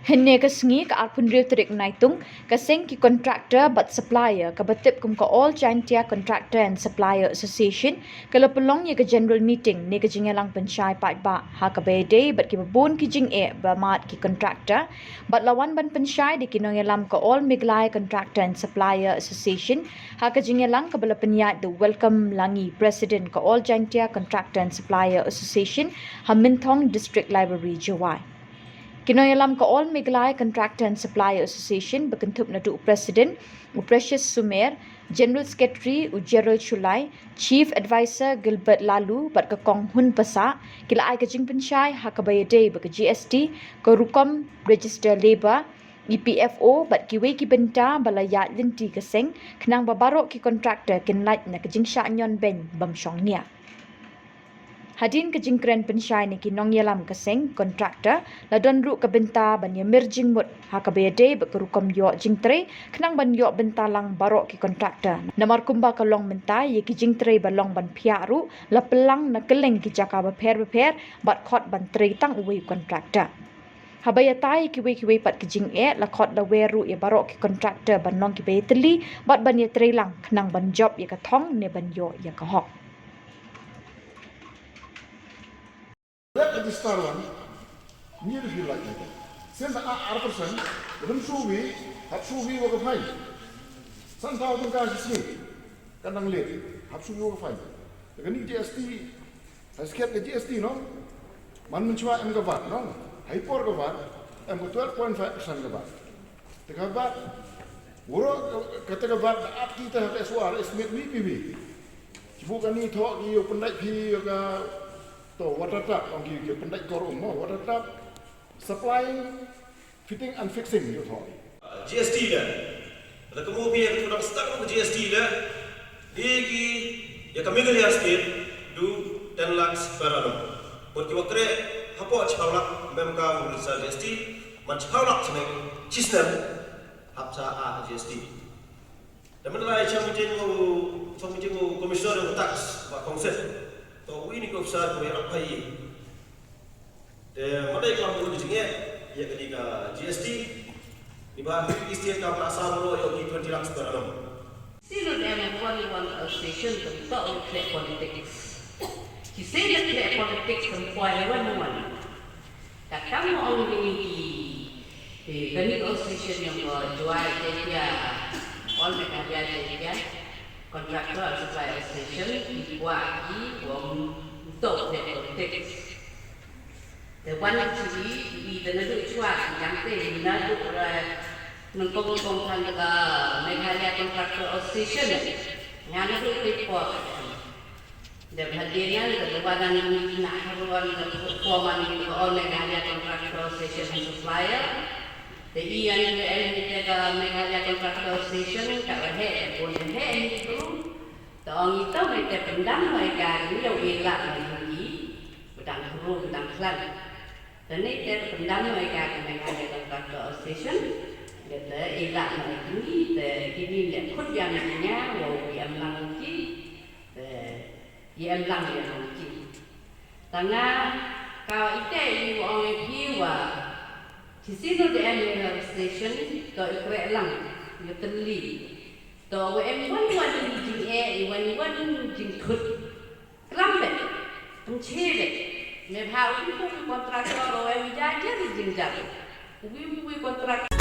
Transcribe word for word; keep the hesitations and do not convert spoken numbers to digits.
Hynne ka sngi ka arphew hynriew tarik Naitung, ka seng ki contractor bad supplier kaba tip kum ka All Jaintia Contractor and Supplier Association ka la pynlong ïa ka general meeting ne ka jingïalang pynshai paidbah ha kaba ïadei bad kiba bun ki jingeh ba mad ki contractor, bad la wan ban pynshai da ki nongïalam ka All Meghalaya Contractor and Supplier Association ha ka jingïalang kaba la pynïaid da u Welcome Langi, President ka All Jaintia Contractor and Supplier Association, ha Mynthong District Library, Jowai. Ki nongïalam ka All Meghalaya Contractor and Supplier Association ba kynthup naduh u President u Precious Sumer, General Secretary u Gerald Shullai, Chief Advisor Gilbert Laloo bad ka Kong Hun Passah ki la ai ka jingpynshai ha kaba ïadei bad ka G S T, ka rukom register labour, E P F O bad kiwei ki bynta ba la ïaid lynti ka seng khnang ba baroh ki contractor kin lait na ka jingshah ñion beiñ bym shong nia. Hadien ka jingkren pynshai na ki nongïalam ka seng contractor, la don ruh ka bynta ban ïamir jingmut ha kaba ïadei bad ka rukom ïoh jingtrei khnang ban ïoh bynta lang baroh ki contractor. Namar kumba ka long mynta, ïa ki jingtrei ba long ban phiah ruh la pynlang na kylleng ki jaka bapher bapher bad khot ban trei tang uwei u contractor. Haba ïatai ïa kiwei kiwei pat ki jingeh, la khot la wer ruh ïa baroh ki contractor ban long kiba ïatylli bad ban ïatrei lang khnang ban jop ïa ka thong ne ban ïoh ïa ka hok. Red register lang, ngi ruh ngi lait ïa ka. Sien da ar percent, lem shu wi, hap shu wi wa ka fine. San thaw tyngka shi sngi, ka dang leh, hap shu wi wa ka fine. Kane G S T, ha skhet ka G S T no, man mynshuwa em ka vat no, ha i por ka vat, em ka twelve point five percent ka vat. Te ka vat, waroh ka, kata ka vat da ap kita ha ka S O R, estimate wi pi wi. Kibu kani thoh ki ïoh pyndait phi ïoh ka, to water tap, ong ki, ki pyndait kor um, water tap, supplying, fitting and fixing, ïoh thoh. G S T le. La ka movie ïa ka tudang start of G S T le. Di ki ïa ka Meghalaya State du ten lakhs per annum. Bad ki wa kre hapoh chiphaw lak mem ka register G S T, man chiphaw lak chneng chisnem hap sa a G S T. Da mynta la i cham meeting u cham meeting u commissioner u tax ba kongset. To wi ni ko sa ko ïa ap hai. Te ma dei klam u jingeh ïa kani ka G S T. Ni ba ki state ka ba sa mo ïa ki twenty lakhs per annum. Sino dem wan wan association to to khleh politics. Ki sino khleh politics kam kwai wan wan. Ka kam ong ni ki, eh, kani ka association ïong ko Jowai Jaintia, All Meghalaya Jaintia Contractor and Supplier Association, ki kwah ki wan to khleh politics. Te wan chi i te naduh chwa ki jam te naduh ra nangkong kong khan ka Meghalaya Contractor Association. Nga naduh te por. Dep hadien ngan ka wan ngan na haruan ka form ngan ka All Meghalaya Contractor Association and Supplier. Te i ngan ka en te ka Meghalaya Contractor Association ka la he pun he ni tu. Te ong i to me te pyndam mai ka ni yo i la ni. Bedang huru bedang khlan. Te ni te pyndam mai ka ka Meghalaya Contractor Association. Te i la mai ni te kini le khut yang nya wo i am lang ki. Te i am lang ïa ki. Tang nga ka ite i wa ong i wa ki sino de em ïa station to i kre lang ïa teli. To wa em wan wan jing e i wan wan jing thut. Klam be. Tum che be. Me bha u ku contractor o em ja ja jing ja. Wi wi contractor.